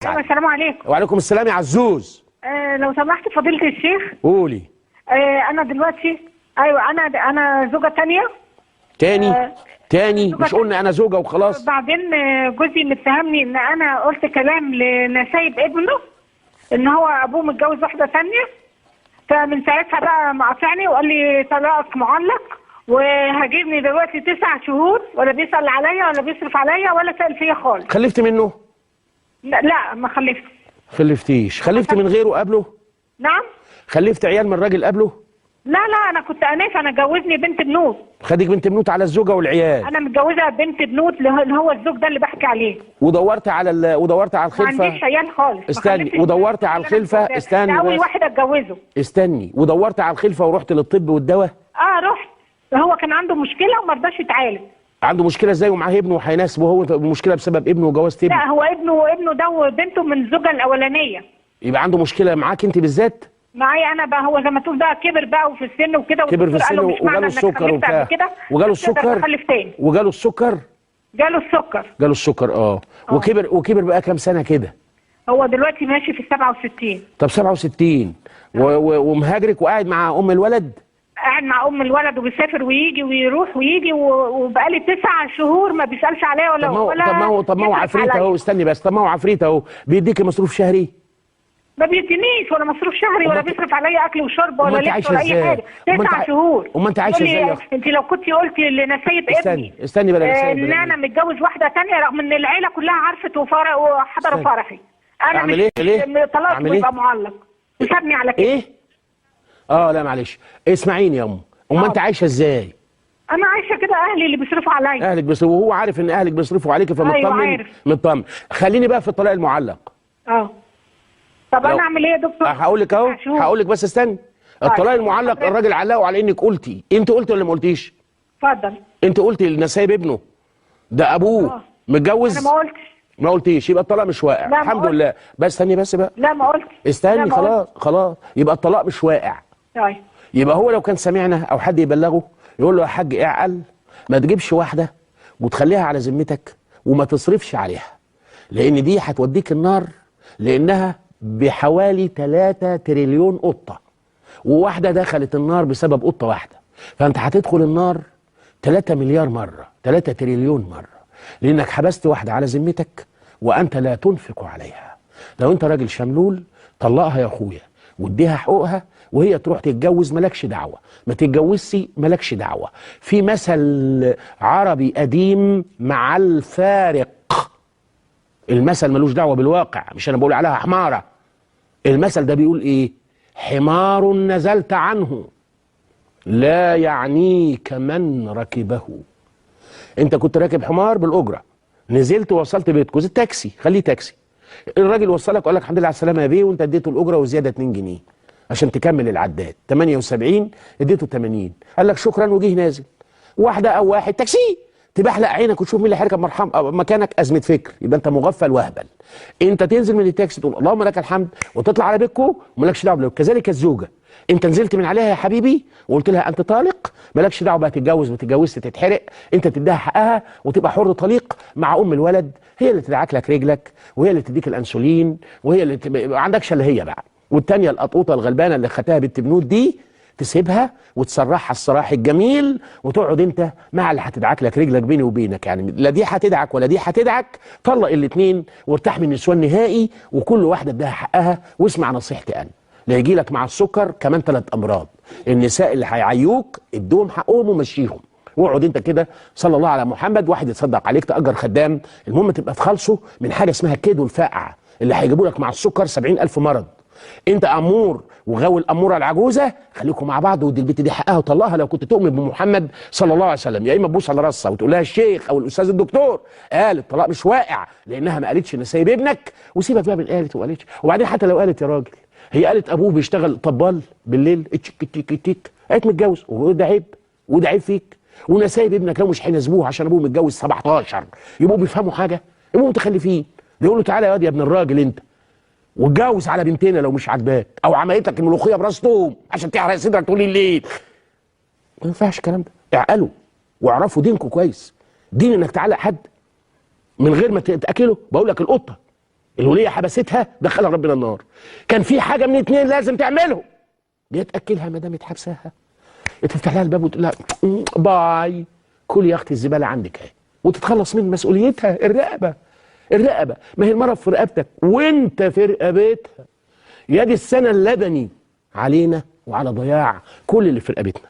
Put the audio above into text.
ايوه السلام عليكم. وعليكم السلام يا عزوز. لو سمحت فضيلة الشيخ. قولي. انا دلوقتي ايوه انا زوجة تانية. تاني؟ تاني؟ مش قلنا انا زوجة وخلاص؟ بعدين جوزي متهمني ان انا قلت كلام لنسايب ابنه ان هو ابوه متجوز واحدة تانية، فمن ساعتها بقى مقاطعني وقال لي طلاقك معلق وهاجرني دلوقتي 9 شهور ولا بيسأل عليا ولا بيصرف عليا ولا سأل فيا خالص. خلفت منه؟ لا ما خلفتش. خلفتيش؟ خلفت من غيره قبله؟ نعم. خلفت عيال من راجل قبله؟ لا لا انا كنت انسه، انا جوزني بنت بنوت. خدك بنت بنوت على الزوجة والعيال؟ انا متجوزة بنت بنوت اللي هو الزوج ده اللي بحكي عليه. ودورت على ودورت على الخلفة؟ ما عنديش عيال خالص. استني، ودورت على الخلفة؟ استني، اول واحدة اتجوزه. استني، ودورت على الخلفة ورحت للطب والدواء؟ رحت. هو كان عنده مشكلة وما رضاش يتعالج. عنده مشكلة ازاي ومعاه ابنه وهيناسبه هو مشكلة بسبب ابنه وجوازة ابنه؟ لا هو ابنه ده وبنته من الزوجة الاولانية. يبقى عنده مشكلة معاك انت بالذات؟ معايا انا بقى، هو زي ما تقول بقى كبر بقى وفي السن وكده، كبر في السن وجاله السكر وبتاع، وجاله السكر، وجاله السكر، جاله السكر، جاله السكر. وكبر بقى كام سنة كده؟ هو دلوقتي ماشي في 67. طب 67 ومهاجرك وقاعد مع ام الولد؟ قاعد مع ام الولد وبيسافر ويجي ويروح ويجي، وبقالي 9 شهور ما بيسالش عليا ولا ولا. طب ما هو عفريت اهو. استني بس، طب ما هو عفريت اهو بيديكي مصروف شهري؟ ما بيدينيش ولا مصروف شهري ولا بيصرف عليا اكل وشرب ولا لبس ولا اي حاجة. 9 شهور. امال انت عايشه ازاي يا اختي؟ انت لو كنت قلتي لنسايب ابني. استني بلا نسايب ان انا متجوز واحدة ثانية، رغم ان العيلة كلها عرفت وحضروا فرحي. انا اعمل ايه؟ ليه؟ طلاق ويبقى معلق وسابني على كده. ايه؟ لا معلش، اسمعيني يا ام، امال انت عايشه ازاي؟ انا عايشه كده، اهلي اللي بيصرفوا عليا. اهلك بيصرفوا، وهو عارف ان اهلك بيصرفوا عليك فمطمن. أيوة عارف. مطمن. خليني بقى في الطلاق المعلق. طب انا اعمل ايه يا دكتور؟ هقول لك اهو، هقول لك بس استني. الطلاق المعلق الراجل علقه على انك قلتي، انت قلتي ولا ما قلتيش؟ اتفضل. انت قلتي لنسايب ابنه ده ابوه متجوز؟ انا ما قلتش. ما قلتيش، يبقى الطلاق مش واقع. الحمد لله. بس استني بس بقى. لا ما قلتش. استني، خلاص خلاص، يبقى الطلاق مش واقع. طيب. يبقى هو لو كان سمعنا او حد يبلغه يقول له يا حاج اعقل، ما تجيبش واحدة وتخليها على ذمتك وما تصرفش عليها، لان دي هتوديك النار، لانها بحوالي 3 تريليون قطة، وواحدة دخلت النار بسبب قطة واحدة، فانت هتدخل النار 3 مليار مرة، 3 تريليون مرة، لانك حبست واحدة على ذمتك وانت لا تنفق عليها. لو انت راجل شملول طلقها يا اخويا واديها حقوقها وهي تروح تتجوز، مالكش دعوه، ما تتجوزش مالكش دعوه. في مثل عربي قديم مع الفارق، المثل ملوش دعوه بالواقع، مش انا بقول عليها حماره. المثل ده بيقول ايه؟ حمار نزلت عنه لا يعنيك من ركبه. انت كنت راكب حمار بالاجرة، نزلت ووصلت بيتكم، زي التاكسي، خليه تاكسي، الراجل وصلك وقال لك الحمد لله على السلامة يا بيه، وانت اديته الاجرة وزيادة 2 جنيه عشان تكمل العداد، 78 اديته 80، قال لك شكرا وجه نازل. واحدة او واحد تاكسي تبحلق عينك وتشوف مين اللي هيركب مرحم مكانك، ازمة فكر، يبقى انت مغفل وهبل. انت تنزل من التاكسي تقول اللهم لك الحمد وتطلع على بيتكو ومالكش دعوه بلوك. كذلك الزوجة، انت نزلت من عليها يا حبيبي وقلت لها انت طالق، مالكش دعوه بقى تتجوز ما تتجوزش تتحرق، انت تديها حقها وتبقى حر طليق مع ام الولد، هي اللي تدعك لك رجلك وهي اللي تديك الانسولين وهي اللي ما عندكش الا هي بقى. والتانية القطوطه الغلبانه اللي خدتها بنت بنوت دي تسيبها وتسرحها السراح الجميل وتقعد انت مع اللي هتدعك لك رجلك. بيني وبينك يعني لا دي هتدعك ولا دي هتدعك، طلق الاثنين وارتاح من النسوان نهائي، وكل واحدة اديها حقها. واسمع نصيحتي انا، لا يجي لك مع السكر كمان 3 امراض، النساء اللي هيعيوك ادوهم حقهم ومشيهم، واقعد انت كده صلى الله على محمد، واحد يتصدق عليك، تاجر خدام، المهم تبقى تخلصه من حاجة اسمها كيد والفقع اللي هيجيبوا لك مع السكر 70,000 مرض. انت امور وغاوي الاموره العجوزة، خليكم مع بعض ودي البت دي حقها وطلقها لو كنت تؤمن بمحمد صلى الله عليه وسلم. يا اما تبوس على راسها وتقول لها الشيخ او الاستاذ الدكتور قال الطلاق مش واقع لانها ما قالتش ان سايب ابنك، وسيبك بقى من قالت وما قالتش. وبعدين حتى لو قالت يا راجل، هي قالت ابوه بيشتغل طبال بالليل تيك تيك تيك، قالت متجوز، وده عيب وده عيب فيك. ونسايب ابنك لو مش هيناسبوه عشان ابوه متجوز 17 يبقوا بيفهموا حاجة؟ يبقوا متخلفين. بيقولوا تعالى يا واد يا ابن الراجل انت واتجوز على بنتنا لو مش عاجباك، او عملت لك الملوخية براس توم عشان تحرق صدرك طول الليل. ما ينفعش الكلام ده. اعقلوا واعرفوا دينكم كويس. دين انك تعلق حد من غير ما تاكله، بقول لك القطة الوليه حبستها دخلها ربنا النار. كان في حاجة من اتنين لازم تعملهم، يا تاكلها ما دامت حبساها، تفتح لها الباب وتقول لها باي، كل يا اختي الزبالة عندك اهي، وتتخلص من مسؤوليتها. الرقبة، الرقبة، ما هي المرة في رقبتك وانت في رقبتها. يا دي السنة اللبني علينا وعلى ضياع كل اللي في رقبتنا.